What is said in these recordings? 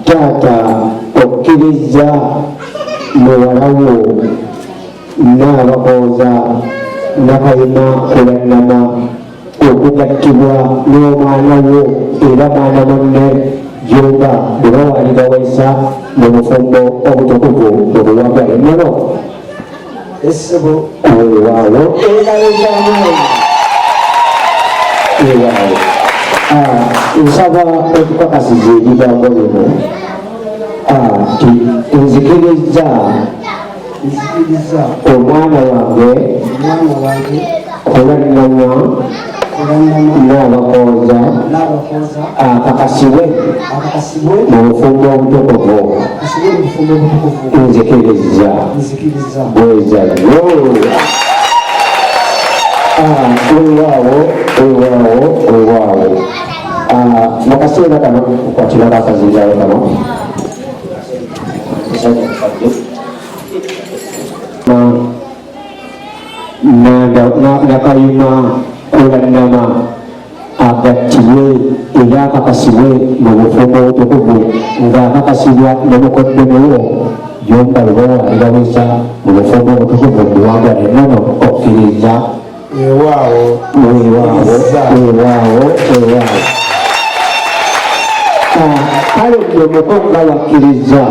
Taata, okkirizza muwala wo Nnaabakooza Nakayima Kulannama okugattibwa n'omwana wo era mwana munne Jjumba Lubowa Aligaweesa mu bufumbo obutukuvu mu buwangwa n'ennono? Essebo. Weewaawo, engalo z'amaanyi. Weewaawo. Nsaba otukakasiza ebigambo bino nti nzikirizza Nzikiriza omwana wange omwana wange Kulannama Kulannama Nnaabakooza Nnaabakooza akakasibwe akakasibwe mu bufumbo obutukuvu. Akakasibwe mu bufumbo obutukuvu. Nzikiriza. Nzikiriza. Bweza nnyo. Weewaawo, weewaawo, weewaawo. Mu kaseera kano okwatirako akazindaalo kano. Nakayima Kulannama agattibwe era akakasibwe mu bufumbo obutukuvu ng'akakasibwa ne mukoddomi wo Jjumba Lubowa Aligaweesa mu bufumbo obutukuvu mu buwangwa n'ennono. Okkiriza? Weewaawo. Weewaawo, weewaawo, weewaawo. Kale nno muko nga wakkiriza,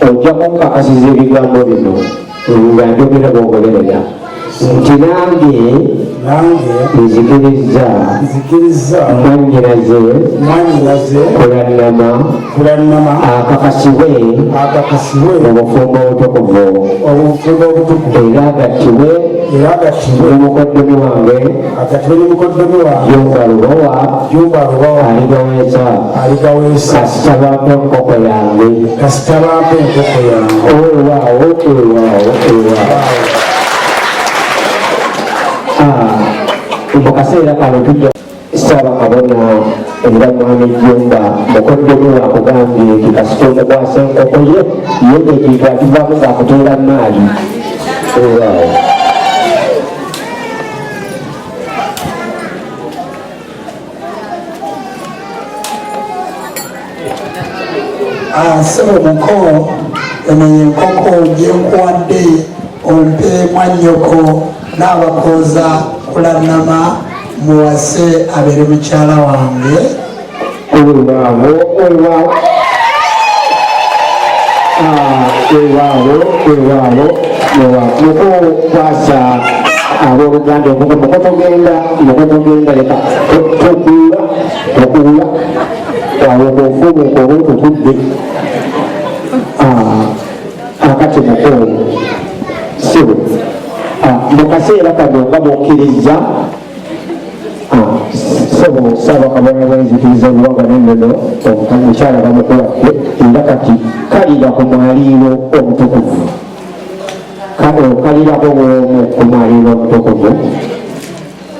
ojja kunkakasiza ebigambo bino nga njogera bw'ogoberera nti nange Nange nzikirizza nzikirizza mwannyinaze mwannyinaze Kulannama Kulannama akakasibwe akakasibwe mu bufumbo obutukuvu obufumbo obutukuvu era agattibwe era agattibwe ne mukoddomi wange agattibwe ne mukoddomi wange Jjumba Lubowa Jjumba Lubowa Aligaweesa Aligaweesa kasita bampa enkoko yange. Kasita bampa enkoko yange. Weewaawo, weewaawo, weewaawo. Mu kaseera kano tujja Ssaabakabona era Mwami Jjumba mukoddomi we akugambye nti kasita omukwasa enkoko ye, ye ekintu akivaamu ng'akuteera maali. Weewaawo. Ssebo muko, eno y'enkoko gye nkuwadde ompe mwannyoko Nnaabakooza Kulannama muwase abeere mukyala wange. Weewaawo, weewaawo. Weewaawo, weewaawo, weewaawo. Muko kwasa abooluganda enkoko. Muko togenda, muko togenda, leka tokuula, tokuula. Awo bw'ofuumuuka oba otutudde. Akati muko ssebo, mu kaseera kano nga bw'okkirizza, ssebo Ssaabakabona bw'enzikiriza obuwangwa n'ennono, omukyala bamukuwadde era kati kalira ku mwaliiro omutukuvu. Kale okalirako bw'omu ku mwaliiro omutukuvu.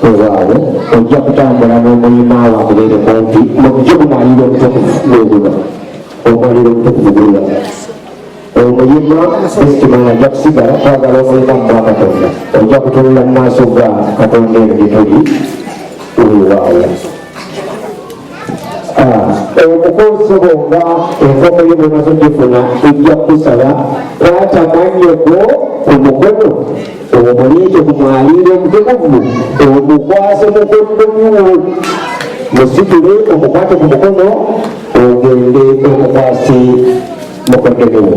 Weewaawo, ojja kutambula n'omuyima wo akubeere kumpi, mujje ku mwaliiro omutukuvu. Gwe guno omwaliiro omutukuvu guli wano. Omuyima Estiman ajja kusigala, twagala omuyima mu bwakatonda. Ojja kutunula mu maaso ga Katonda eyo gye tuli. Weewaawo. Omukozi bo nga enkoko yo bwemaze ogifuna, tujja kukusaba kwata mwannyoko ku mukono omuleete ku mwaliiro omutukuvu, omukwase mukoddomi wo, musitule omukwate ku mukono ogende omukwase mukoddomi wo.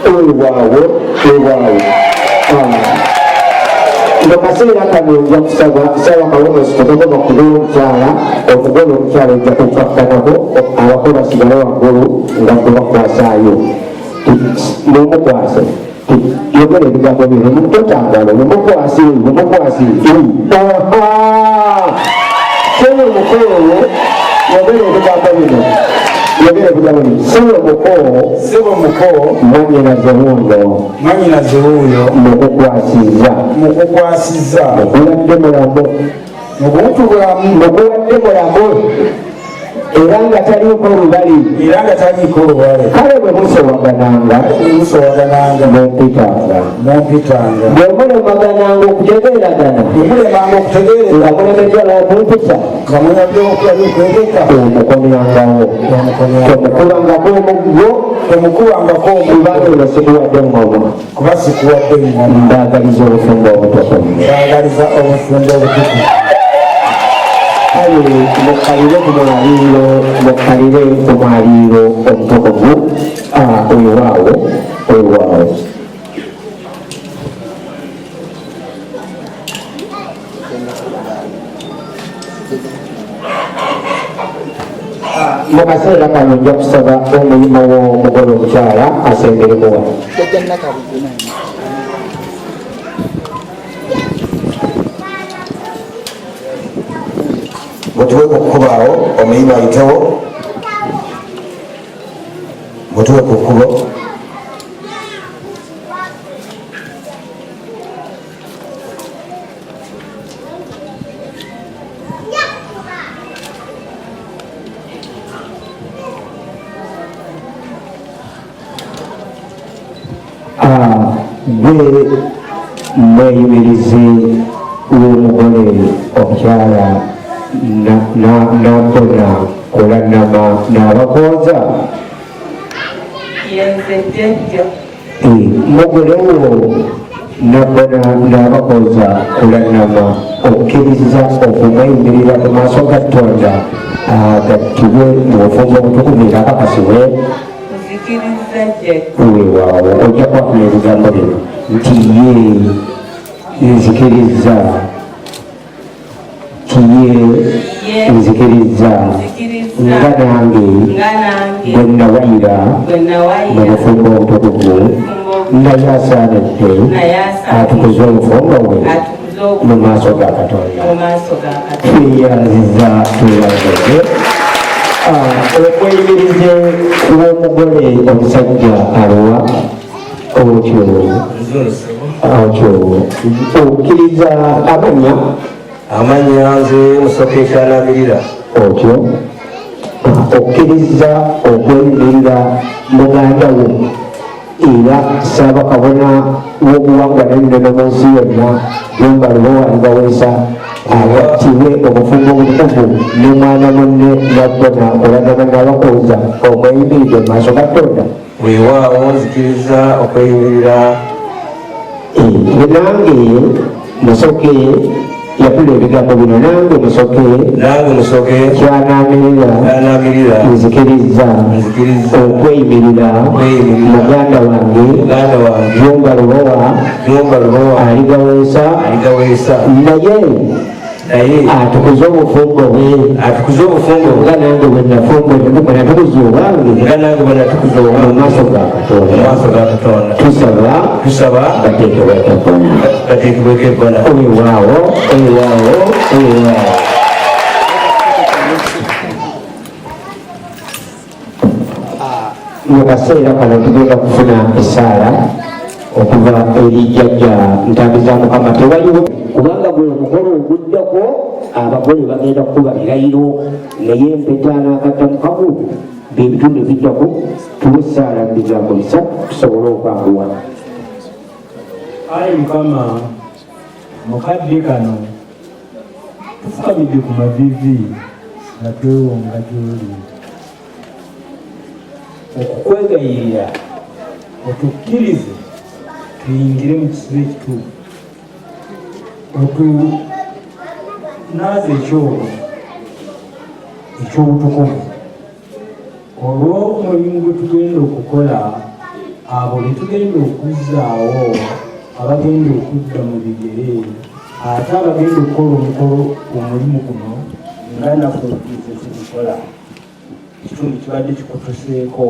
Weewaawo, weewaawo. Mu kaseera kano nja kusaba Ssaabakabona osituleko bakube omukyala omugole. Omukyala ojja kukkakkanako, abako basigale waggulu nga gwe bakwasaayo. Mumukwase, yogera ebigambo bino, totangalo, mumukwase, mumukwase. Sebo muko, yogera ebigambo bino, yogera ebigambo bino. Sebo muko, Sebo muko, mwannyinaze wuuno, mwannyinaze wuuyo, mukukwasizza, mukukwasizza, mukuwadde mulamu, mu buntu bulamu, mukuwadde mulamu. Era nga taliiko lubali. Era nga taliiko lubale. Kale bwe musowagananga, bwe musowagananga, mumpitanga. Mumpitanga. Bwe mulemagananga okutegeeragana, bwe mulemanga okutegeerera, nga mulemeddwa n'okumpita, nga mulemeddwa okwegeka, omukomyangawo. Temukubangako omuggo. Temukubangako omuggo. Kubanga olwo sikuwadde ŋŋoma. Kuba sikuwadde ŋŋoma. Mbaagaliza obufumbo obutukuvu. Mbaagaliza obufumbo obutukuvu. Kale mukkalire ku mwaliiro, mukkalire ku mwaliiro omutukuvu. Weewaawo, weewaawo. Mu kaseera kano nja kusaba omuyima w'omugole omukyala asembereko wano. Mutuwe ku kkubo awo, omuyima ayitewo. Mutuwe ku kkubo. Gwe mweyimirizi w'omugole omukyala Nabbona Kulannama n'Abakooza? Yenze jjajja. Mugole wo Nabbona n'Abakooza Kulannama okkiriza okumweyimirira mu maaso ga Tonda agattibwe mu bufumbo obutukuvu era akakasibwe? Nzikiriza jjajja. Weewaawo, ojja kwatula ebigambo bino nti ye nzikiriza, nti ye nzikiriza nga nange bwe nawayira mu bufumbo obutukuvu, naye asaanidde atukuze obufumbo bwe mu maaso ga Katonda. Tweyanziza, tweyanzize. Omweyimirize w'omugole omusajja aluwa? Otyo otyo, okkiriza amannya? Amannya nze Musoke Kyanamirira. Otyo, okkiriza okweyimirira muganda wo era Ssaabakabona w'obuwangwa n'ennono mu nsi yonna, Jjumba Lubowa Alibaweesa, agattibwe obufumbo obutukuvu ne mwana munne Nabbona Kulannama n'Abakooza, omweyimiridde mu maaso ga Tonda? Weewaawo, nzikiriza okweyimirira. Nange Musoke, yatula ebigambo bino, nange Musoke, nange Musoke Kyanaamirira, Kyanaamirira, nzikiriza, nzikiriza okweyimirira okweyimirira muganda wange, muganda wange, Jjumba Lubowa, Jjumba Lubowa Alibaweesa, Alibaweesa, naye naye atukuze obufumbo bwe, atukuze obufumbo bwe, nga nange bwe nafumbo, bwe natukuza obwange, nga nange bwe natukuza obwange mu maaso ga Katonda. Mu maaso ga Katonda. Tusaba, tusaba bateekebweko ebbona, bateekebweko ebbona. Weewaawo, weewaawo, weewaawo. Mu kaseera kano tugenda kufuna essaala okuva eri Jjajja Ntambi za Mukama. Tewaliwo kubanga gwe omukolo oguddako abagole bagenda kukuba birayiro, naye empeta n'akadda mukago byebitundu ebiddako. Tuwe essaala mu bigambo 3 tusobole okwanguwa. Ayi Mukama, mukadde kano tufukamidde ku mavivi nga twewonga gy'oli okukwegayirira otukkirize tuyingire mu kisibo ekituufu, otunaaze ekyobo eky'obutukuvu olw'omulimu gwe tugenda okukola, abo be tugenda okuzzaawo, abagenda okudda mu bigere, ate abagenda okukola omukolo omulimu guno nga naffe nze tubikola. Ekitundu kibadde kikutuseeko,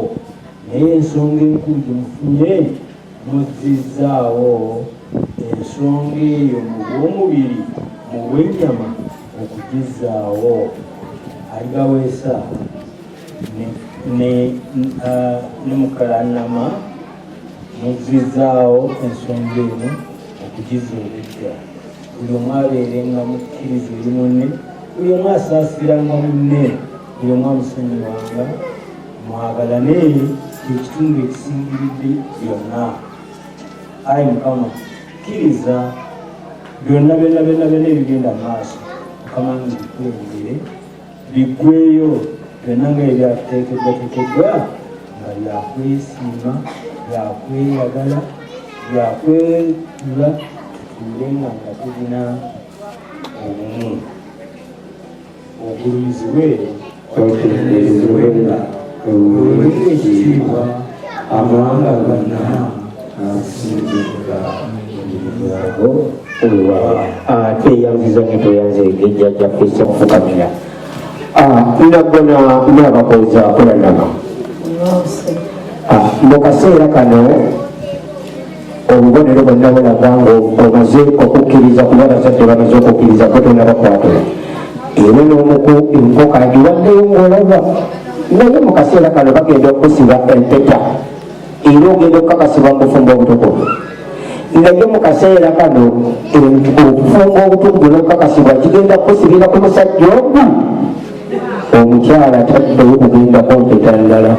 naye ensonga enkulu gye mufunye muzzizzaawo ensonga eyo mu bw'omubiri, mu bw'ennyama okugizzaawo. Alibaweesa ne Mukalannama muzzizzaawo ensonga eno okugizza obuggya. Buli omu abeerenga mukkiriza eri munne, buli omu asaasiranga munne. Buli omu amusonyiwanga, mwagalane, kyekitundu ekisingiridde byonna. Ayi Mukama, kkiriza byonna byonna byonna byonna ebigenda mu maaso, Mukama nga bikulembere biggweyo byonna nga ebyatuteekeddwateekeddwa nga byakwesiima, byakweyagala, byakwetula, tutuule nga nga tulina obumu. Ogulumizibwe, otenderezebwe, oweebwe ekitiibwa amawanga gonna asinzibwa. Tweyanziza nyo, tweyanzeege jjajja ffe okufukamira naggona n'abakoza kulanama. Mu kaseera kano obubonero bwonna bulaga nga omaze okukkiriza, kuba abazadde bamaze okukkiriza ko tonabakwatula, era n'omuku enkoko agiwaddeyo ng'olaba. Naye mu kaseera kano bagenda okukusiba empeta era ogenda okukakasibwa mu bufumbo obutukuvu. Naye mu kaseera kano obufumbo obutukuvu n'okukakasibwa kigenda kukusibira ku musajja ogu. Omukyala taddeyo kugendako mpeta ndala,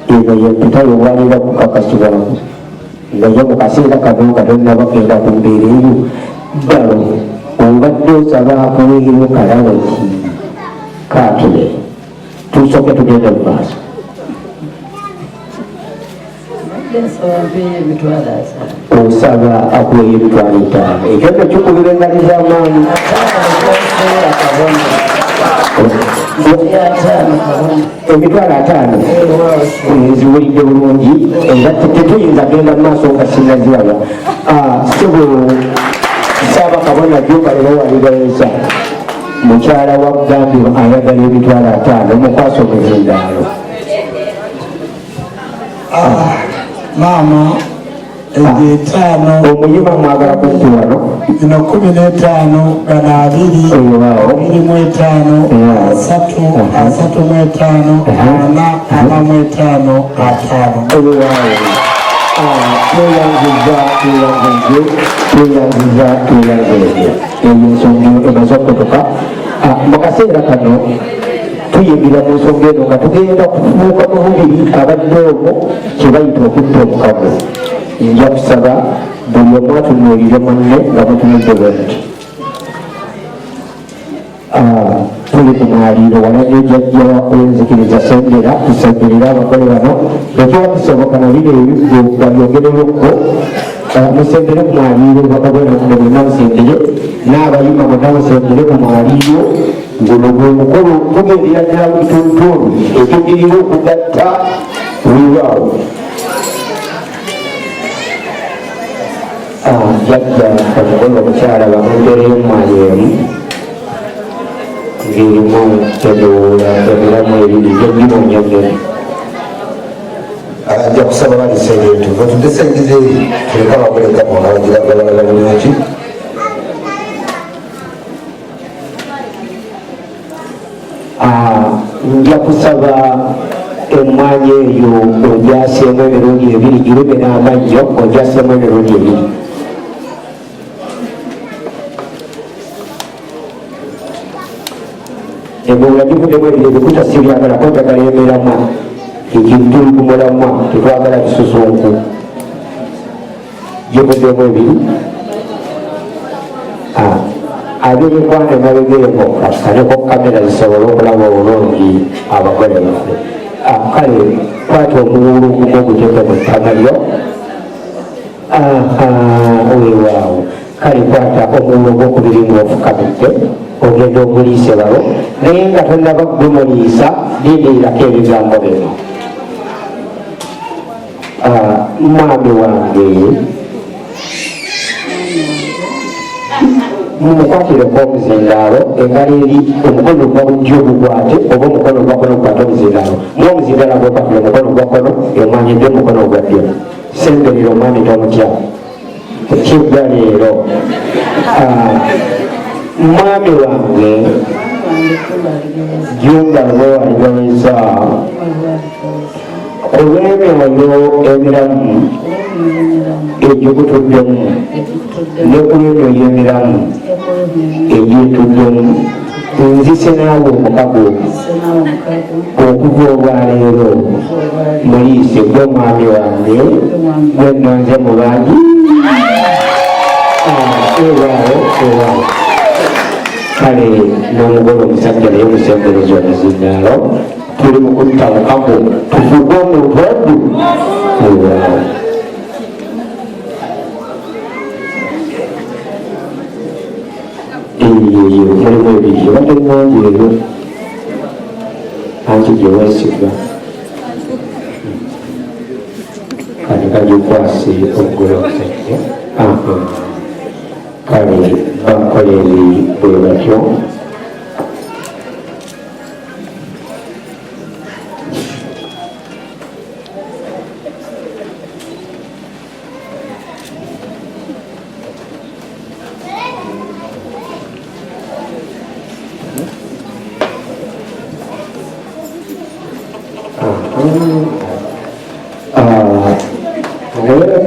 eno yempeta yobwalira kukakasibwamu. Naye mu kaseera kano nga tonnaba kugenda ku mbeera eyo, ddalo obadde osaba akuweeyo kalabo ki? Kaatule tusooke tugende mu maaso. Osaba akuweeyo 50,000. Ekyo nno kikubira engalo z'amaanyi. 50,000 nziwulidde bulungi, era tetuyinza genda mu maaso nga sinnaziraba. Sebo Ssaabakabona Jjuuka leero waligaeza mukyala wa Gambiro ayagala 50,000, mukwasa omuzindaalo. Maama, egyo 5. Omuyima mwagala kumpi wano. Zino 15, gano 20, 25, 30, 35, 40, 45, 50. Tweyanziza, tweyanzize, tweyanziza, tweyanzeege. Eyo ensonga emaze okutuka. Mu kaseera kano tuyingira mu nsonga eno nga tugenda kufuuka mububiri abadde omwo kye bayita okutta omukago. Nja kusaba buli omu atunuulire munne nga mutunudde bwe muti. Tuli ku mwaliiro walabye jjajja w'enzikiriza. Sembera tusemberere abagole bano bwe kiba kisoboka, na bino ebivvu babyogereroko. Musembere ku mwaliiro, bakabona bano bonna musembere, n'abayima bonna musembere ku mwaliiro. Guno gwe mukolo, tugendera ddala mu bitundutundu ekigirira okugatta. Weewaawo jjajja omugole omukyala bamumpeereyo emmwanyi emu ng'erimu emiwuula emiramu ebiri gyoginoonyogere. Nja kusaba balisengere tuve tudesengeze eri, tuleke abagole gabo nga bagira babalaba bulungi. Nja kusaba emmwanyi eyo ogyaseemu emirundi ebiri, girume n'amannyo, ogyaseemu emirundi ebiri. Emiwula givuddemu ebiri, ebikuta sibyagala, ko njagala emiramwa. Ekintu tuli ku mulamwa, tetwagala bisusunku. Givuddemu ebiri. Ab'emikwano emabega eno kaleko kamera zisobole okulaba obulungi abagole baffe. Kale kwata omuwuulu ogumu oguteeke mu ttama lyo. Weewaawo. Kale kwata omuwuulu ogwokubiri ng'ofukamidde, ogenda oguliise balo, naye nga tonnaba kugumuliisa lindirirako ebigambo bino. Mwami wange, mumukwatireko omuzindaalo, engalo eri omukono gwa ddyo gukwate oba omukono gwa kkono gukwate omuzindaalo. Mu omuzindaalo gwokwatira omukono gwa kkono, emwanyi ddyo omukono gwa ddyo. Semberera omwami, tomutya, kijja leero. Mwami wange Jjumba lwewaligaweza, olw'emyoyo emiramu egikutuddemu ne ku lw'emyoyo emiramu egyetuddemu, Nzise naawe omukago okuva olwaleero, Muliise gwe mwami wange gwe nnonze mu bangi. Ewaawo, ewaawo. Kale n'omugole omusajja naye musembereza omuzindaalo. Tuli mu kutta mukago, tufuge omuntu oddu. Ewaawo. Eyo mulimu ebiri, obadde nnungi eyo, anti gye weesiga. Kati kagikwase omugole omusajja. Aha. Kale bakola ebi bwe batyo.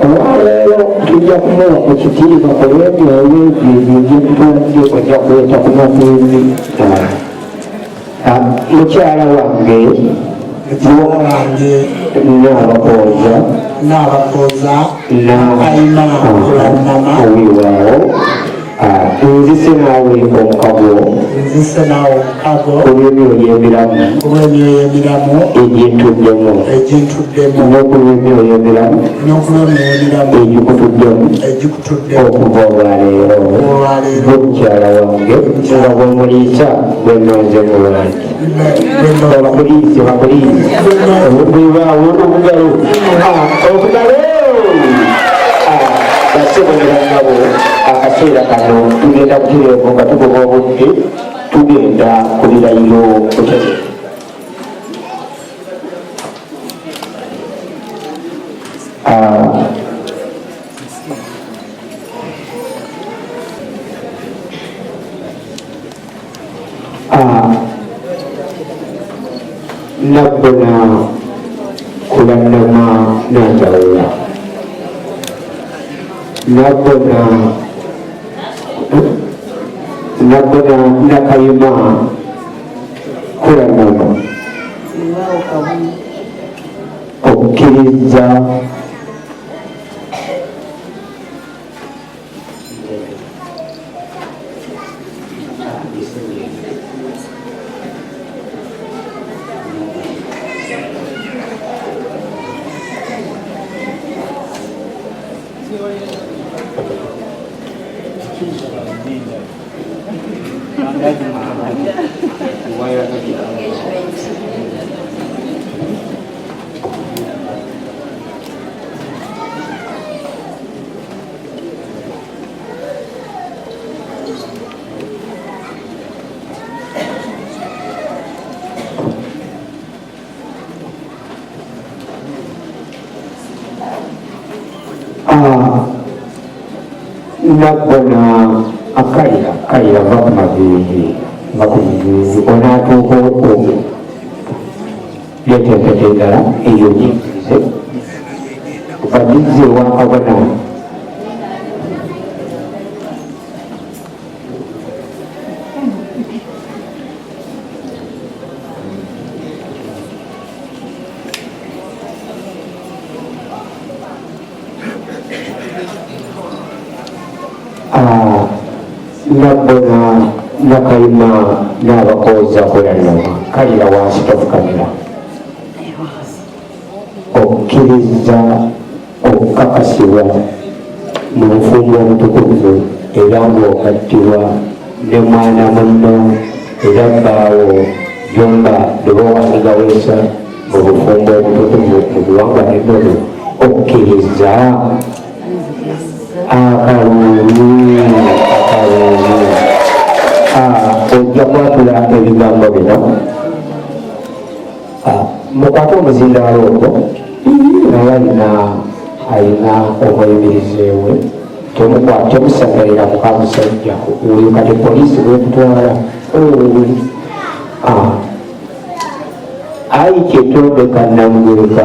Olwaleero tujja kumuwa ku kitiibwa ku lw'ebyo ebyo ebyetuwadde. Ojja kuleeta ku maviivi. Mukyala wange. Mukyala wange. Naabakooza. Naabakooza Ayima Kulannama. Weewaawo. Nzise naawe omukago. Nzise naawe omukago. Olw'emyoyo emiramu. Olw'emyoyo emiramu. Egintuddemu. Egintuddemu. N'okulw'emyoyo emiramu. N'okulw'emyoyo emiramu. Egikutuddemu. Egikutuddemu. Okuva olwaleero. Olwaleero. Gwe mukyala wange nga bwemuliisa gwe nnonze mu bangi. Bakuliise, bakuliise. Obubaawo obugalo, obugalo. Bassebo ne bannyabo, akaseera kano tugenda kutereevu nga tugoba obudde, tugenda ku birayiro butereevu. Nabbona Kulannama Nanjawula, Nabbona, Nabbona Nakayima Kulannama, okkiriza Nabbona akalira kalira, va ku maviivi, va ku maviivi. Onaatuuka leeta empeta endala eyo giyingize, bagizze ewa kabona. Nabbona Nakayima n'Abakooza Kulannama, kalira wansi, tofukamira. Okkiriza okukakasibwa mu bufumbo obutukuvu era ng'ogattibwa ne mwana munno era bbaawo Jumba Lubowa Gaweesa mu bufumbo obutukuvu mu buwangwa n'ennono? Okkiriza? Akalulu, akalulu. Ojja kwatula ebigambo bino. Mukwate omuzindaalo ogwo, naye alina omuyimirize we. Temusagalira muka musajja oyo, kati poliisi bwekutwala. Ayi Kyetondeka Namugereka,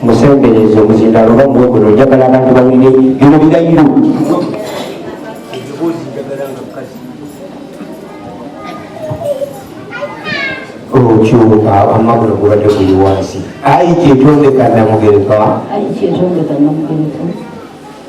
musembereza omuzindaalo oba muwe guno. Njagala abantu bawulire bino birayiro. Eddoboozi njagala nga mukazi. Otyo amagulu gubadde guli wansi. Ayi kyetondeka Namugereka, Ayi kyetondeka Namugereka,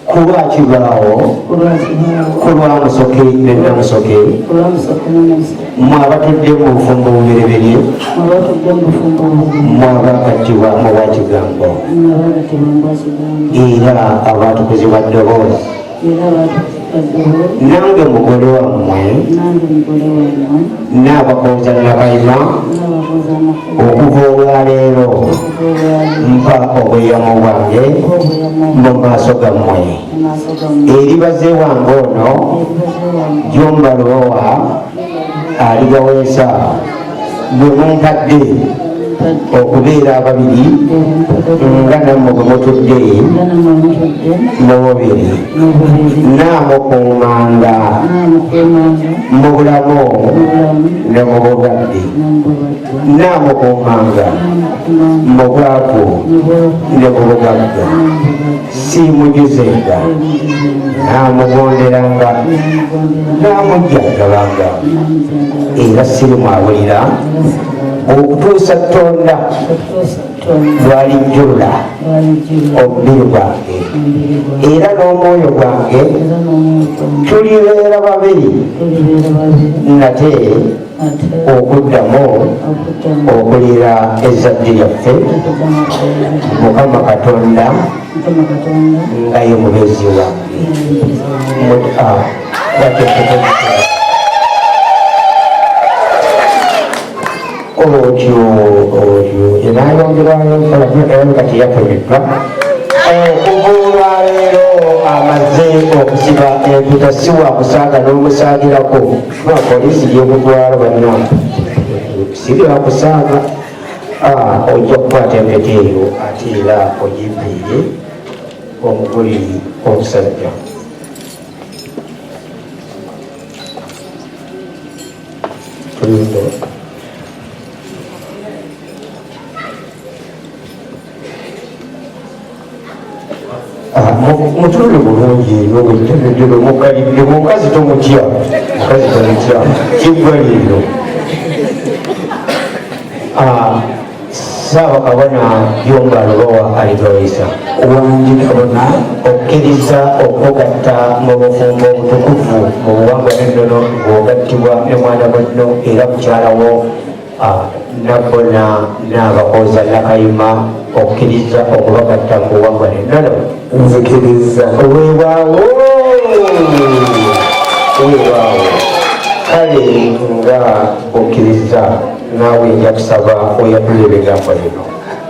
kuba kibaawo kulwa kibaawo kulwa Musoke ne Namusoke, kulwa Musoke ne Namusoke, mmwe abatudde mu bufumbo obubereberye, mwe abatudde mu bufumbo obubereberye, mmwe abagattibwa mu bwakigambo, mmwe abagattibwa mu bwakigambo, era abaatukuzibwa ddoboozi, era abaatukuzibwa ddoboozi, nange mugole wammwe, nange mugole wammwe, n'abakooza Nakayima, n'abakooza Nakayima, okuva olwaleero okuva olwaleero mpa obweyamo bwange mpa obweyamo mu maaso gammwe, mu maaso gammwe, eri baze wange ono eri baze wange Jumba Lubowa Aligaweesa gwe mumpadde okubeera ababiri nga nammwe bwe mutudde nga nammwe mutudde mu bubiri, mu bubiri, naamukuumanga naamukuumanga mu bulamu mu bulamu ne mu bulwadde, ne mu bulwadde, naamukuumanga naamukuumanga mu bwavu mu bwavu ne mu bugagga, ne mu bugagga, siimujuzenga, naamugonderanga, naamujjanjabanga, era sirimwawulira okutuusa Ttonda okutuusa Ttonda lwalijjulula lwalijjulula omubiri gwange omubiri gwange era n'omwoyo gwange, era n'omwoyo gwange, tulibeera babiri tulibeera babiri nate ate okuddamu okuddamu okulira ezzadde lyaffe, okuddamu okulira Mukama Katonda Mukama Katonda nga ye mubeezi wange. ye mubeezi wange. Otyo otyo enayongerwayo nkola kati yatomeddwa okuva olwaleero amaze okusiba empeta, si wakusaaga n'omusaagirako kuba poliisi gyekutwala banna si byakusaaga. Ojja kukwata empeta eyo ate era ogimpeere omugole omusajja. Tulinde. Mutunule bulungi eno bwetendedero mukalidde mukazi tomutya, mukazi tomutya, kiggwa leero. Ssaabakabona Jumba Lubowa Aligaweesa, Wangi kabona. Okkiriza okugatta mu bufumbo obutukuvu mu buwangwa n'ennono ng'ogattibwa ne mwana munno era mukyala wo Nabbona n'abakooza Nakayima, okkiriza okubagatta mu buwangwa n'ennono? Nzikiriza. Weewaawo, weewaawo. Kale nga okkiriza, naawe nja kusaba oyatula ebigambo bino.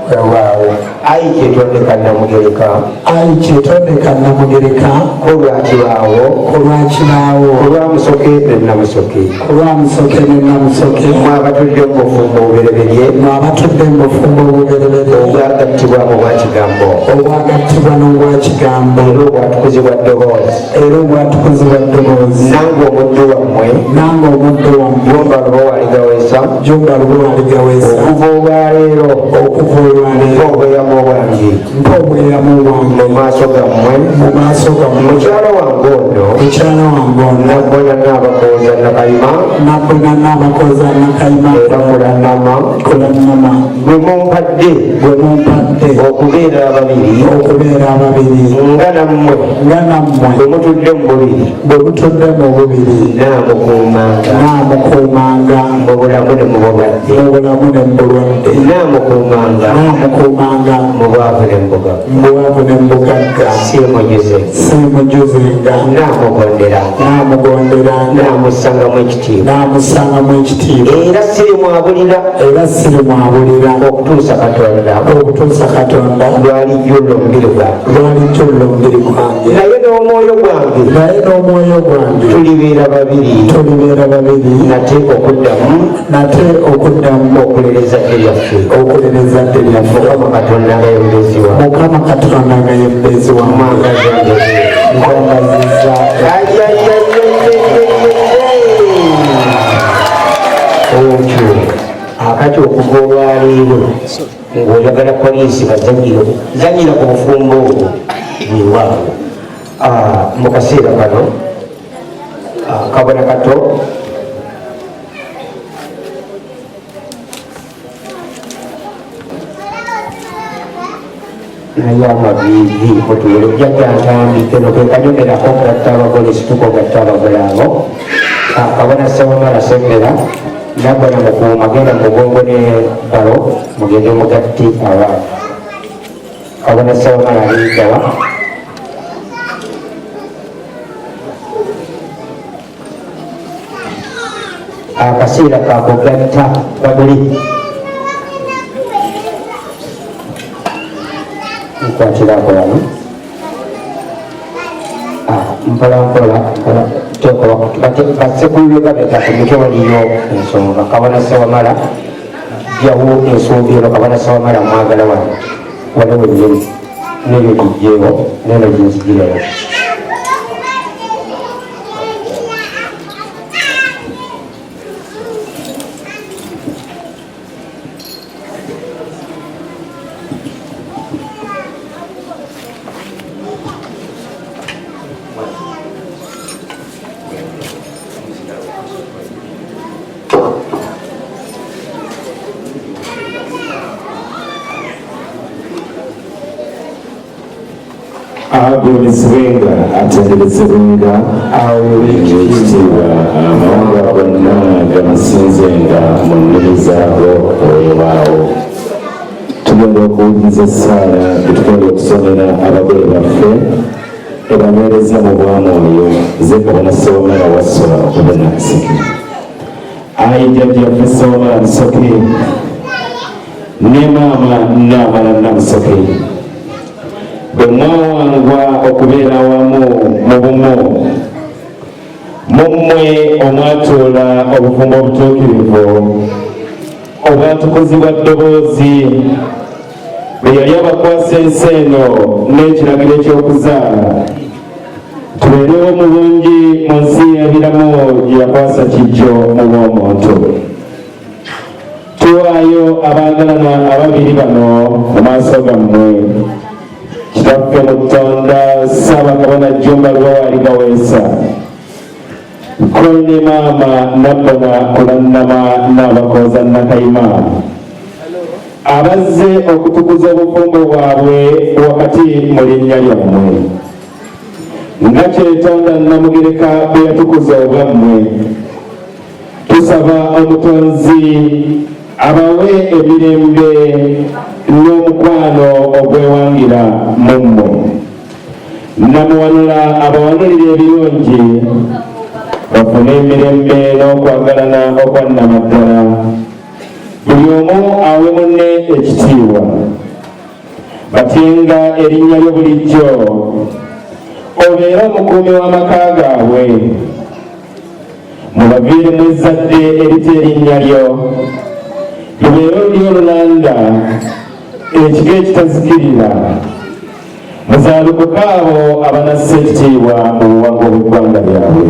Weewaawo. Ayi kyetondeka Namugereka, Ayi kyetondeka Namugereka, kulwa kibaawo, kulwa kibaawo, kulwa Musoke ne Namusoke, kulwa Musoke ne Namusoke, mmwe abatudde mu bufumbo obubereberye, mwe abatudde mu bufumbo obubereberye, obwagattibwa mu bwakigambo, obwagattibwa n'obwakigambo, era obwatukuzibwa ddoboozi, era obwatukuzibwa ddoboozi, nange omuddu wammwe, nange omuddu wammwe, Jumba Lubowa Aligaweesa, Jumba Lubowa Aligaweesa, okuva olwaleero, okuva olwaleero, mpa obweyamo bwange, mpa obweyamo bwange, mu maaso gammwe, mu maaso gammwe, mukyala wange ono, mukyala wange ono, Nabbona n'abakooza Nakayima, Nabbona n'abakooza Nakayima, era Kulanama, Kulanama, gwe mumpadde, gwe mumpadde, okubeera ababiri, okubeera ababiri, nga nammwe, nga nammwe, bwe mutudde mu bubiri, bwe mutudde mu bubiri, naamukuumanga, naamukuumanga, mu bulamu ne mu bulwadde, mu bulamu ne mu bulwadde, naamukuumanga, naamukuumanga, mu bwavu ne mu bugagga, mu bwavu ne mu bugagga, siimujuze, siimujuzenga, naamugonderanga, naamugonderanga, naamussangamu ekitiibwa, naamussangamu ekitiibwa, era sirimwabulira, era sirimwabulira, okutuusa Katonda, okutuusa Katonda, lwalijjulula omubiri gwange, lwalijjulula omubiri gwange, naye n'omwoyo gwange, naye n'omwoyo gwange, tulibeera babiri, tulibeera babiri, nate okuddamu, nate okuddamu, okulera ezzadde lyaffe, okulera ezzadde lyaffe, Mukama Katonda nga ye mubeezi wange, Mukama Katonda nga ye mubeezi wange, mwagaza engezi, nkwagazizza. Otyo akati okuva olwaleero ng'oyagala poliisi bazanyire zanyira ku bufumbo obwo, weewaawo. Mu kaseera kano Kabona Kato naye amaviivi mutuwere jjajja Ntambi keno ke kanyumirako okugatta abagole situka ogatta abagole abo. Kabona Ssewamala Semmera Nabbona Mukuuma genda mu mugongo ne balo mugende mugatti abaana. Kabona Ssewamala aliyitawa. Akaseera kakugatta bagole. Nkwatirako wano. Mpola mpola mpola basekulubega ku mitwe waliyo ensonga. Kabona Ssewamala jjawo ensumbi eno. Kabona Ssewamala mwagala wano wano wennyini neyo gijjeewo neno ginzigirewo. Agulumizibwenga, atenderezebwenga, aweebwe ekitiibwa, amawanga gonna gamusinzenga mu nnimi zaago. Weewaawo. Tugenda okuwuliriza essaala gye tugenda okusomera abagole baffe ebanywereza mu bwamwoyo. Ze Kabona Ssewamala Wasswa okuva Nakaseke. Ayi jjajjaffe Ssewamala Musoke ne maama Naamala Namusoke, bwe mwawangwa okubeera awamu mu bumu, mu mmwe omwatuula obufumbo obutuukirivu obwatukuzibwa ddoboozi bwe yali abakwasa ensi eno n'ekiragiro eky'okuzaala, tubeerewo mu bungi mu nsi y'ebiramu gye yakwasa kijjo mu bw'omuntu. Tuwaayo abaagalana ababiri bano mu maaso gammwe, Kitaffe Mutonda Ssaabakabona Jjumba Lubawaali Gaweesa ko ne maama Nabbona Kulannama n'Abakooza Nakayima, abazze okutukuza obufumbo bwabwe wakati mu linnya lyammwe, nga Kyetonda Namugereka bwe yatukuza obwammwe. Tusaba Omutonzi abawe emirembe n'omukwano ogwewangira mu mmwe. Namuwanula abawanulire ebirungi, bafune emirembe n'okwagalana okwannamaddala, buli omu awe munne ekitiibwa, batyenga erinnya lyo bulijjo, obeere omukuumi w'amaka gaabwe, mubaviiremu ezzadde erita erinnya lyo, lubeere olulyo olulanda, ekika ekitazikirira, muzaalukuke abo abanassa ekitiibwa mu buwangwa bw'eggwanga lyabwe.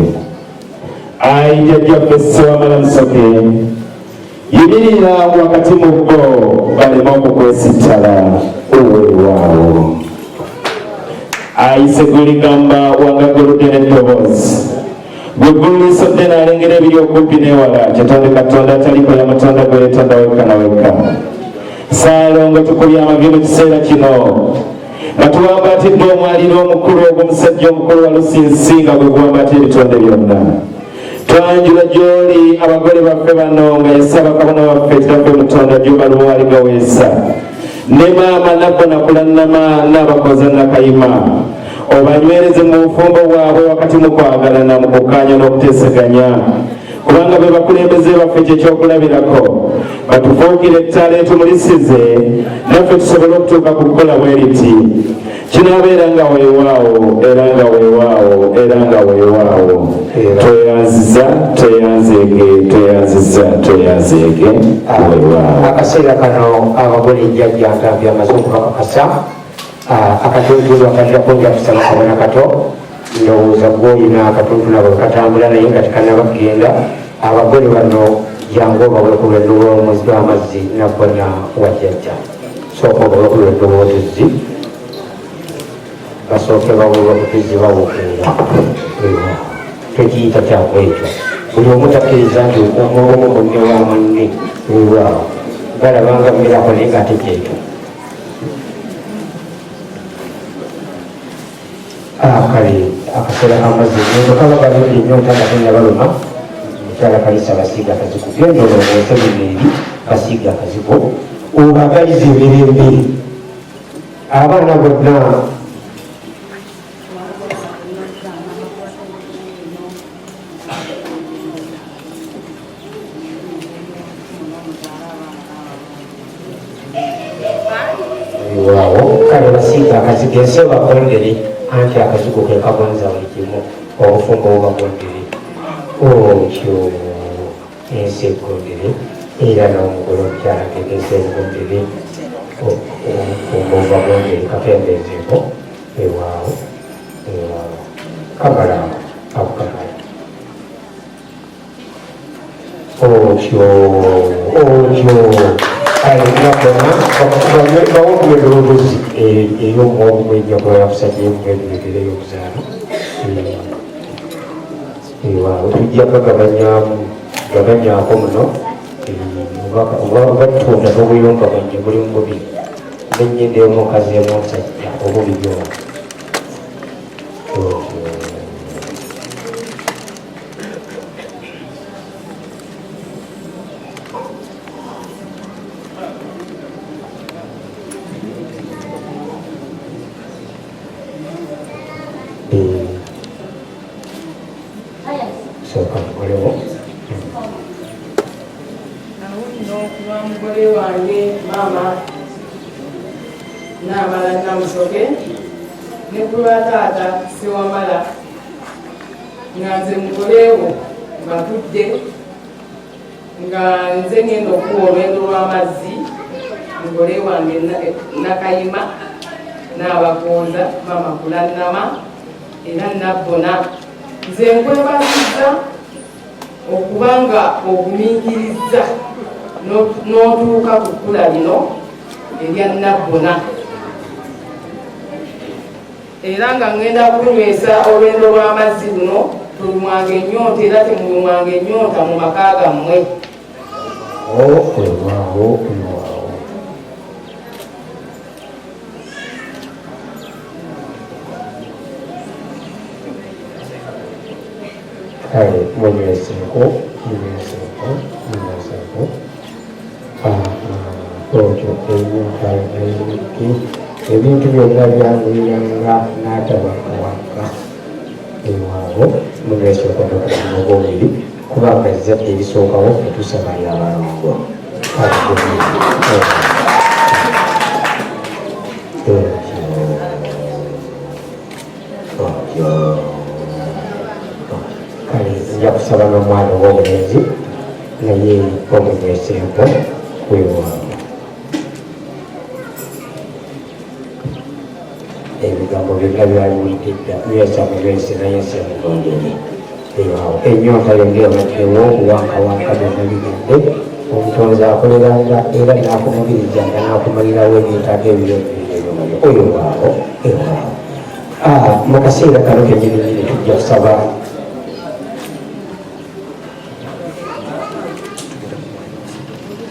Ayi jjajjaffe Ssewamala Musoke, yimirira wakati mu bo baleme okukwesittala. Weewaawo. Ayi Sseguligamba wangagoludde n'eddoboozi, gwe ggulu ddene alengera ebiri okumpi n'ewala, Kitonde Katonda ataliko yamutonda, gwe yetonda wekka na wekka. Ssaalongo, tukubye amavi mu kiseera kino nga tuwambaatidde omwaliro omukulu ogw'omusajja omukulu wa Lusinsi, nga gwe guwambaatira ebitonde byonna. Twanjula gy'oli abagole baffe bano, nga ye Ssaabakabona waffe Kitaffe Mutonda Jjumba Lubawaali Gaweesa ne maama Nabbona Kulannama n'Abakoza Nakayima, obanywereze mu bufumbo bwabwe wakati mu kwagalana, mu kukkaanya n'okuteeseganya, kubanga be bakulembeze baffe, kyekyokulabirako. Batufuukire ettaala etumulisize naffe tusobole okutuuka ku kukola bwe riti. Kinaabeera nga weewaawo, era nga weewaawo, era nga weewaawo. Tweyanziza, tweyanzeege, tweyanziza, tweyanzeege, weewaawo. Akaseera kano abagole jjajja Ntambi amaze okubakakasa. Akatuntundu akaddako nja kusaba Kabona Kato, ndowooza gwoyina akatuntu nabo katambula naye nga tekanaba kugenda. Abagole bano jangu obawe ku lwendo lw'amazzi. Nabbona wajjajja, sooka obawe ku lwendo lw'otuzzi, basooke baweebwa ku tuzzi bawukuula. Tokiyita kyangu ekyo. Buli omu takkiriza nti omu munne wa munne. Weewaawo balabanga mmirako naye nga ate kyekyo. Kale akaseera k'amazzi enyondo kaba galudde ennyonta nga tennabaluma. Mukyala Kalisa basiiga akazigo, genda olongoose bino eri basiiga akazigo, obagalize emirembe abaana bonna. Waawo, kale basiiga akazigo, ensi ebagondere, anti akazigo ke kagonza buli kimu, obufumbo bubagondere. Otyo ensi egondere, era n'omugole omukyala agende ensi ebugondere, obufumbo bubagondere. Kakendeezeeko. Ewaawo, ewaawo, kamala ako, kamala. Otyo, otyo. Kale nakona bawokuwera oluzi ey'omuwogo enjakola yakusajja ey'omuwebirogere ey'okuzaala. Ewaawo tujja kagabanyamu, gabanyaako muno oba tunda n'obuyumbaganye buli mububi n'ennyendo y'omukazi emusajja obubi byoba. Sooka mukolewo. Awo nno kulwa mugole wange maama Naamala Namusoke ne ku lwa taata Ssewamala, nga nze mugole wo mbatudde, nga nze ngenda okuwa olwendo lw'amazzi mugole wange Nakayima Naabagonza maama Kulannama era Nabbona. Nze nkwebazizza okuba nga ogumiikirizza n'otuuka ku kkula lino erya Nabbona, era nga ŋŋenda kunywesa olwendo lw'amazzi luno. Tolumwanga ennyonta era temulumwanga ennyonta mu maka gammwe. Weewaawo, weewaawo. Kale munyweseeko, munyweseeko, munyweseeko. Otyo ennyonta yonna, ebintu byonna byanguyiranga n'atawankawanka. Weewaawo, munywese okuva ogwomubiri, kubanga ezzadde erisookawo etusaba lyabalongo. Otyo, kale nja kusaba n'omwana ow'obulenzi naye omunyweseeko. Weewaawo, ebigambo byonna byaliwulidde dda. Nywesa, munywese, naye ensi emugondere. Weewaawo, ennyonta yonna ebaddewo, obuwankawanka byonna bigende. Omutonzi akoleranga era n'akumubiriza nga n'akumalirawo ebyetaago ebiryo. Weewaawo, weewaawo. Mu kaseera kano kennyininyini tujja kusaba.